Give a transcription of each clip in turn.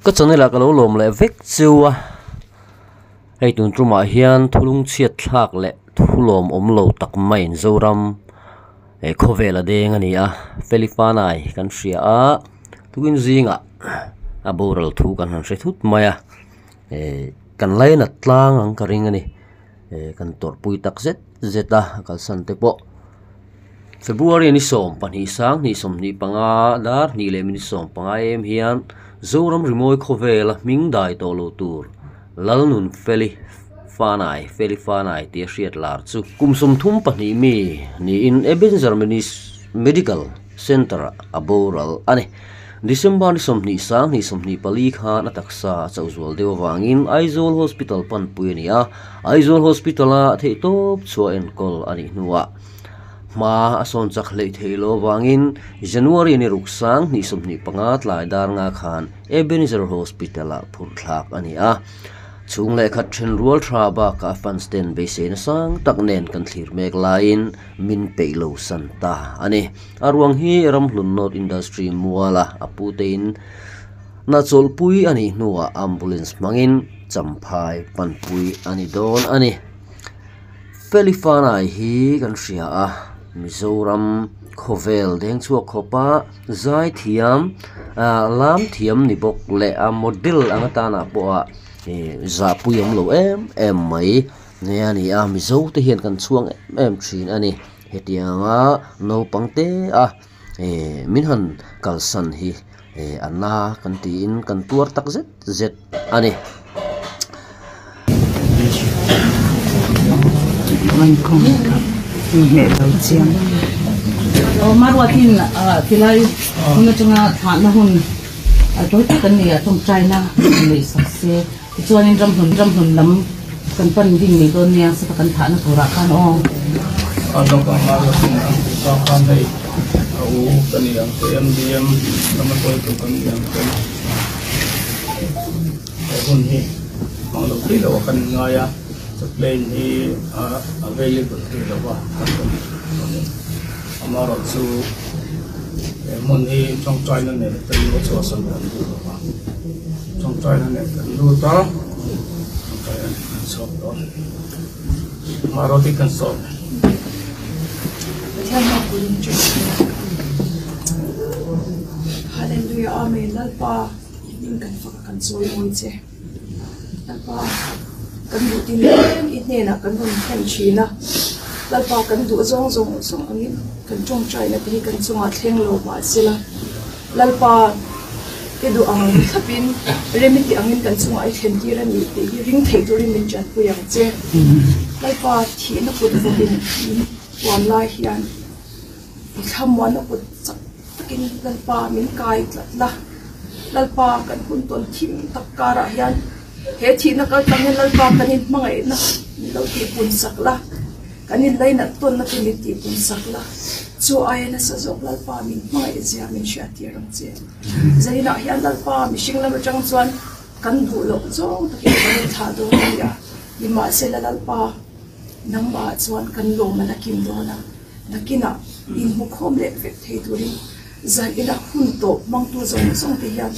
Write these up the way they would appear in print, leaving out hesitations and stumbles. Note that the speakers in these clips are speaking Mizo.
Ka channel ah ka lo lawm leh vek cheu a, hei tun tumah hian thulung chhiat thlak leh thulawm awm lo tak maiin Zoram eh khawvel a deng a ni a, Felifanai kan hria a, tukin zingah a boral thu kan han hre thut mai a, eh kan lainat tlang ang ka ring a ni. Eh kan tawrhpui tak zet zet a a kalsan te pawh February ni 12 sang hnih 25 dar hnih leh minute 15 em hian Zoram rimawi khawvela hming dai tawh lo tur Lalnunfeli Fanai Feli Fanai tia hriat lar chu kum 32 mi niin Ebenezer Medical Centre-ah a boral a ni. December ni 20 sang hnih 24 khan a taksa a chauh zual deuh avangin Aizawl Hospital panpui a ni a, Aizawl Hospital-a theihtawp chhuah enkawl a nih hnuah hma a sawn chak hleih theih loh avangin January ni ruk sang hnih 25 tlai dar nga khan Ebenezer Hospital-ah phurh thlak a ni a. Chhung leh khat then rual tha bakah fans ten beiseina sang tak nen kan thlir mek laiin min peih lo san ta a ni. A ruang hi Ramhlun North Industry muala a putein nachawlhpui a nih hnuah ambulance hmangin Champhai panpui a ni dawn a ni. Felifanai hi kan hria a, Mizoram khawvel dengchhuak khawpa zaithiam lam thiam ni bawk leh a model ang atana pawha zahpui awm lo em em mai nge a ni a, Mizo te hian kan chhuang em em thin a ni. Hetianga naupang te a min han kalsan hi a na kan tiin kan tuar tak zet zet a ni. Tichuanin ramhlun ramhlun lam kan pan ding mai dawn nia sata kan thahna turah khan aw. A naupang a la sin ang tih pa khan hei a u ka ni ang te MDM lama hruaitu kan ni ang te he hun hi hmang lo thei lo a kan ngai a chaplain hi available thei lo a kan rawn amaherawhchu he hmun hi tawngtaina nen kan lo chhuahsan kan duh lo a. Tawngtaina nen kan lut a, tawngtaina nen kan chhuak dawn. Maruati kan sawm e. Pathian ropui in Church Hallelujah Amen Lalpa i hming kan fak a kan chawi mawi che Lalpa kan duh tin reng i hnenah kan rawn thlen thin a Lalpa kan duh zawng zawng zawng angin kan tawngtaina te hi kan chungah thleng lo mahsela Lalpa i duh ang thlapin rem i tih angin kan chungah i thlen tir a ni tih hi ring theih turin min tanpui ang che. Lalpa thihna kut vawkin min huam lai hian i thlamuanna kut chak takin Lalpa min kai tlat la. Lalpa kan hun tawn thim tak karah hian he thihna kal tlang hian Lalpa kan inhmangaihna min lo tihpun sak la. Kan inlainat tawnna te min tihpun sak la, chu aia nasa zawk Lalpa min hmangaih zia min hriattir ang che. Zainah hian Lalpa mihring lam atang chuan kan duh loh zawng takin kan inthlah dawn a ni a, nimahsela Lalpa nangmahah chuan kan lawm a la kim dawn a, nakinah inhmukhawm leh vek thei turin zan ina hun tawp hmangtu zawng zawng te hian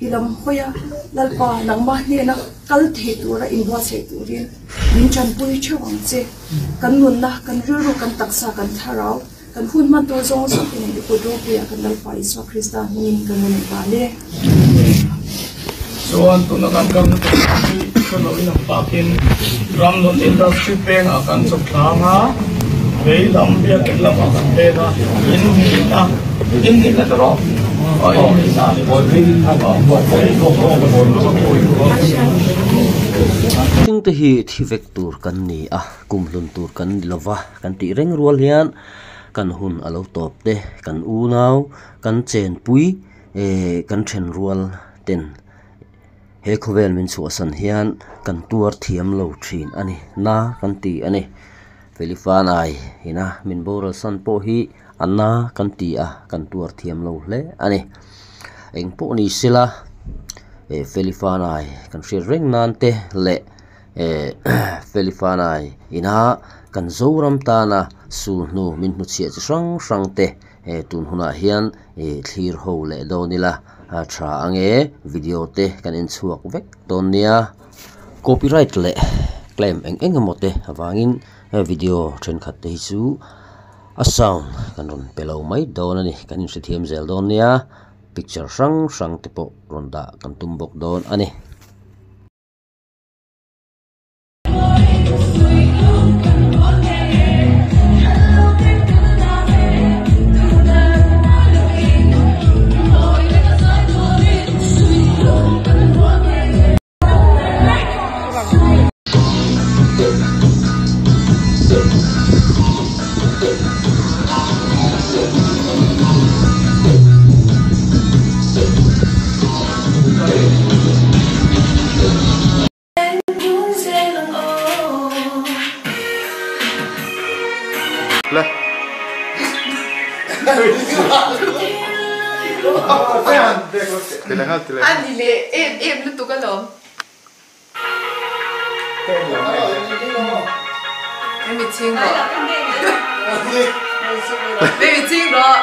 i lam hawi a, Lalpa nangmah hnena kal thei tura inbuatsaih turin min tanpui theuh ang che. Kan nunna, kan rilru, kan taksa, kan thlarau, kan hun hman tur zawng zawng te nen i kut ropuiah kan Lalpa Isua Krista hmingin kan rawn inbah le. Chuan tuna kan kalna tur hi hre loin ang bakin Ramnun Industry pengah kan chawp tlang a, vei lam biakinn lamah kan peng a, in nihna, in nihna te rawh, aw in nihna a ni bawk. Mihringte hi thi vek tur kan ni a, kumhlun tur kan ni lova kan tih reng rual hian kan hun a lo tawp te, kan unau, kan chenpui eh kan then rual ten he khawvel min chhuahsan hian kan tuar thiam lo thin a ni, na kan ti a ni. Felifanai ina min boral san pawh hi a na kan ti a, kan tuar thiam lo hle a ni. Eng pawh ni sela eh Felifanai kan hriat reng nan te leh eh Felifanai ina kan Zoram tana sulhnu min hmuchhiah chi hrang hrang te eh tun hunah hian eh thlir ho leh dawn ila. a tha ange video te kan en chhuak vek dawn nia copyright leh claim eng eng emaw te avangin he video thenkhat te hi chu a sound kan rawn pe lo mai dawn a ni kan inhrethiam zel dawn nia picture hrang hrang te pawh rawn dah kan tum bawk dawn a ni. Ani leh em em lutuk alawm. Baby ching rawh. Baby ching rawh.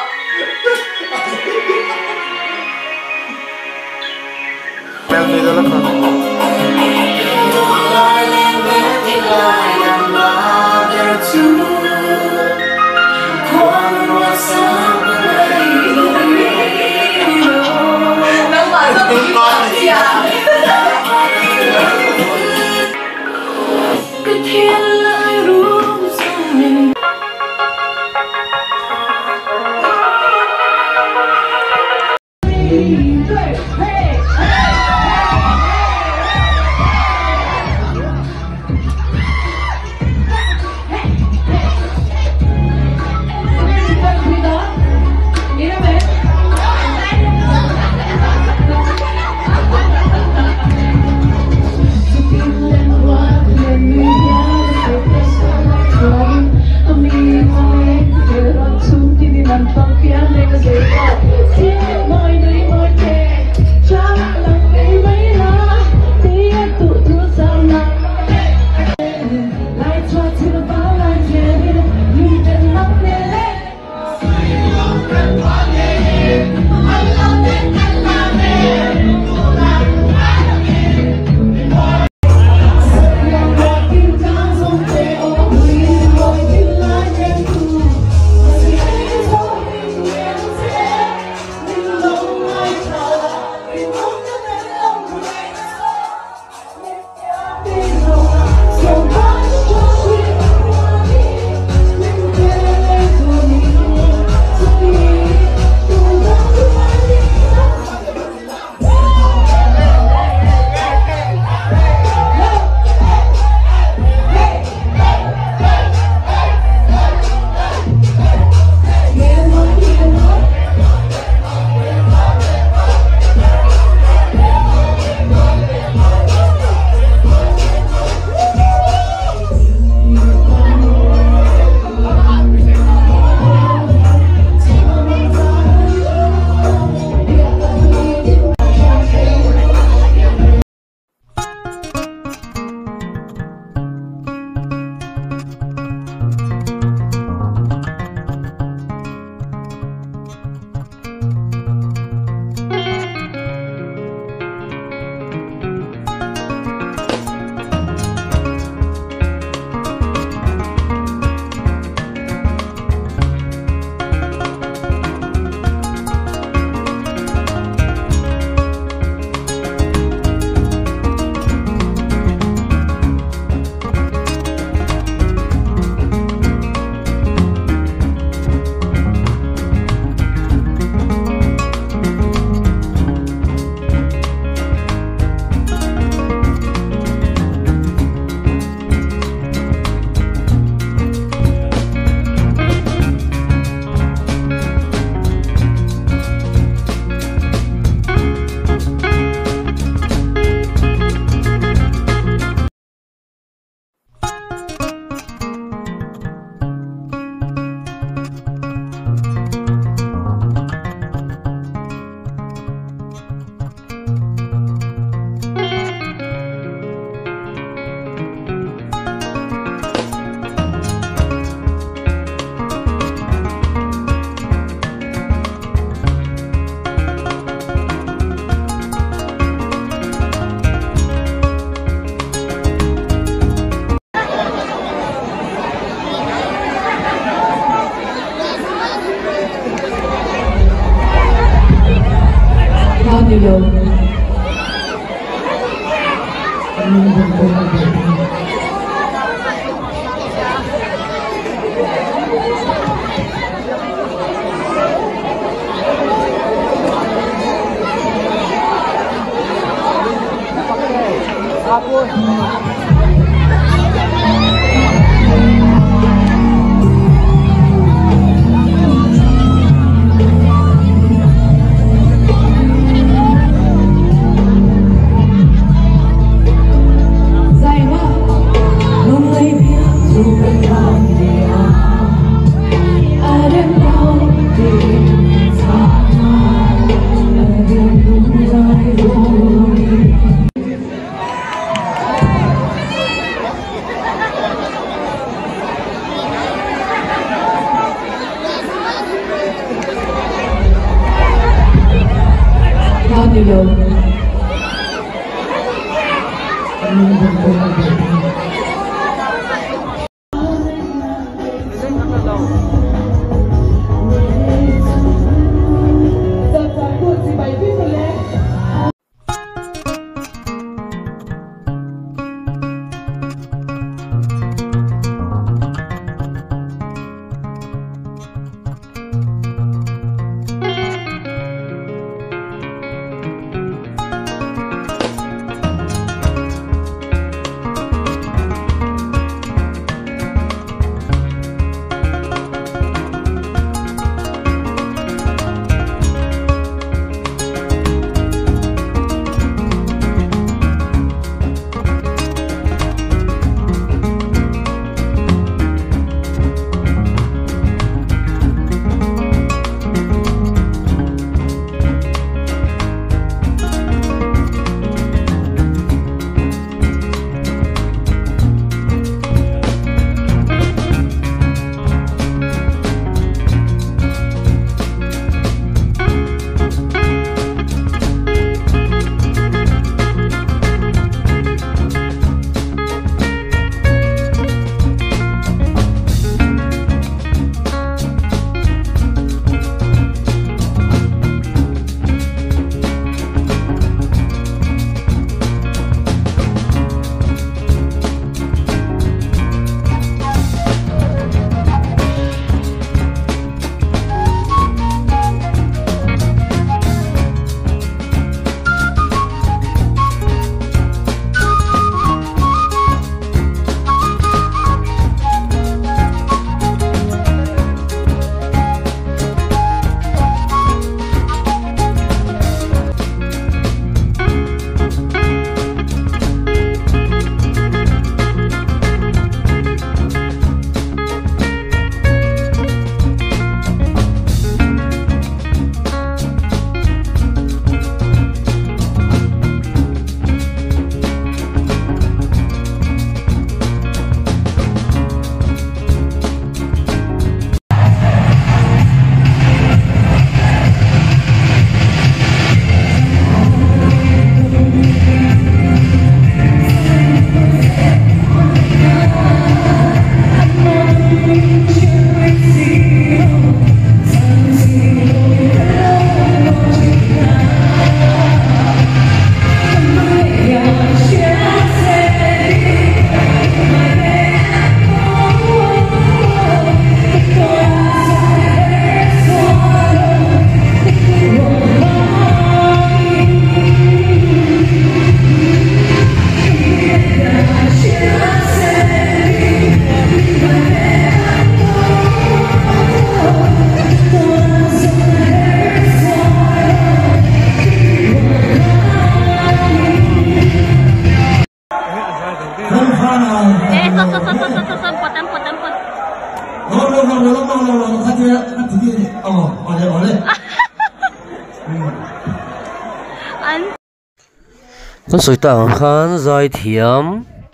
Kan sawi tak ang khan zaithiam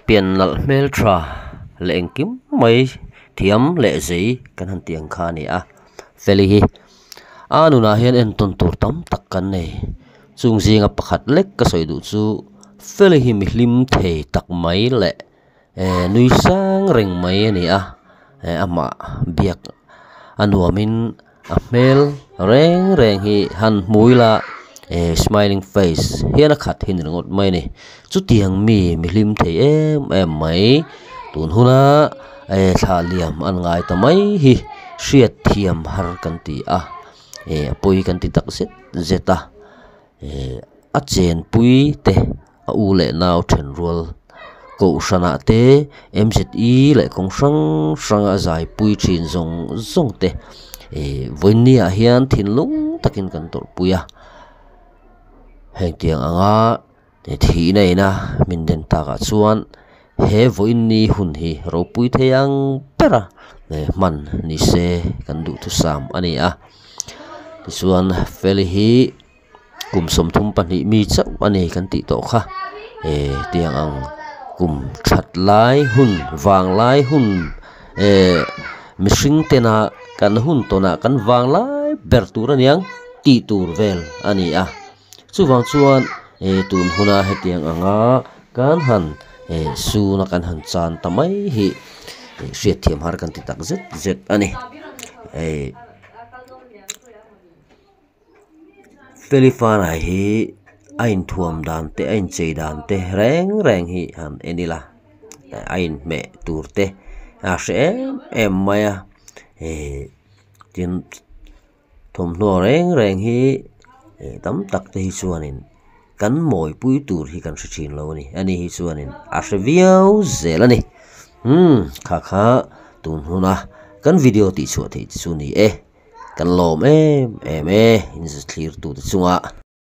pian nalh hmel tha leh engkim mai thiam leh zei kan han tih ang kha a ni a feli hi a nunah hian entawn tur tam tak kan nei chung zinga pakhat lek ka sawi duh chu feli hi mi hlim thei tak mai leh eh nui sang reng mai a ni a eh amah biak a nuamin a hmel reng reng hi han hmu ila. Eh smiling face hian a khat hi ni ringawt mai a ni chutiang mi mi hlim thei em em mai tun huna eh thla liam an ngai ta mai hi hriat thiam har kan ti a eh a pawi kan ti tak zet zet a eh a chenpui te a u leh nau then rual kohhranah te m z e leh kawng hrang hrang a zai pui thin zawng zawng te eh vawiin ah hian thinlung takin kan tawrhpui a hengtiang anga thihna ina min den takah chuan he vawiin ni hun hi ropui thei ang ber a hman ni se kan duhthusam a ni a tichuan feli hi. Kum 32 mi chauh a ni kan tih tawh kha eh tiang ang kum that lai hun vang lai hun eh mihring tena kan hun tawnah kan vang lai ber tur a niang tih tur vel a ni a chuvang chuan eh tun huna hetiang anga kan han eh suna kan han chan ta mai hi hriatthiam har kan ti tak zet zet a ni eh. Felifana hi a inthuam dan te a inchei dan te reng reng hi han en ila a inhmeh tur te a hre em em mai a eh tin thawmhnaw reng reng hi eh tam tak te hi chuanin kan mawipui tur hi kan hre thin lo a ni ani hi chuanin a hre viau zel a ni umm kha kha tun huna kan video tih chhuah theih te chu ni e. Kan lawm em em e, in zirtirtute chungah.